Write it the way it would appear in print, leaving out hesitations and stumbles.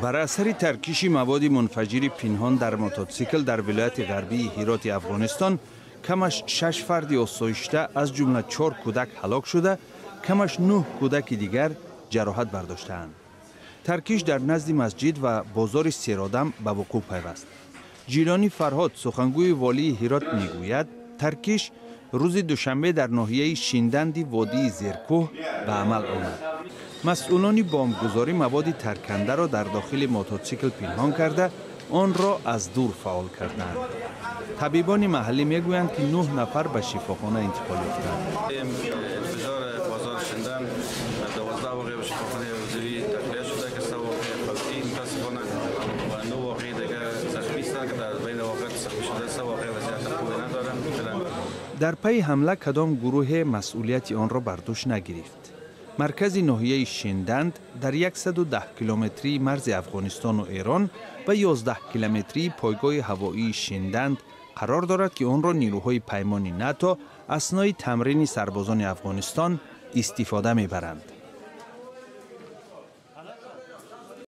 Бар асари таркиши маводи мунфаҷири пинҳон дар мототсикл дар вилояти ғарбии Ҳироти Афғонистон камаш шаш фарди осоишта, аз ҷумла чор кӯдак, ҳалок шуда, камаш нӯҳ кӯдаки дигар ҷароҳат бардоштаанд. Таркиш дар назди масҷид ва бозори Серодам ба вуқӯъ пайваст. Ҷилонӣ Фарҳод, сухангӯи волии Ҳирот, мегӯяд, таркиш рӯзи душанбе дар ноҳияи Шинданди водии Зеркӯҳ ба амал омад. Масъулони бомбгузорӣ маводи таркандаро дар дохили мототсикл пинҳон карда, онро аз дур фаъол карданд. Табибони маҳаллӣ мегӯянд, ки нӯҳ нафар ба шифохона интиқол ёфтанд. انفجار بازار شندن، 12 واقعه به شفاخانه حضوری تخلیه شده که سه واقعه فوتی متاسفانه و نه واقعه دیگه زخمی هستند که در بین واقعات زخمی شده سه واقعه وضعیت خوبی ندارن فعلا. Дар пайи ҳамла кадом гурӯҳе масъулияти онро бар дӯш нагирифт. Маркази ноҳияи Шинданд дар 110 километрии марзи Афғонистону Эрон ва 11 километрии пойгоҳи ҳавоии Шинданд қарор дорад, ки онро нирӯҳои паймони НАТО аснои тамрини сарбозони Афғонистон истифода мебаранд.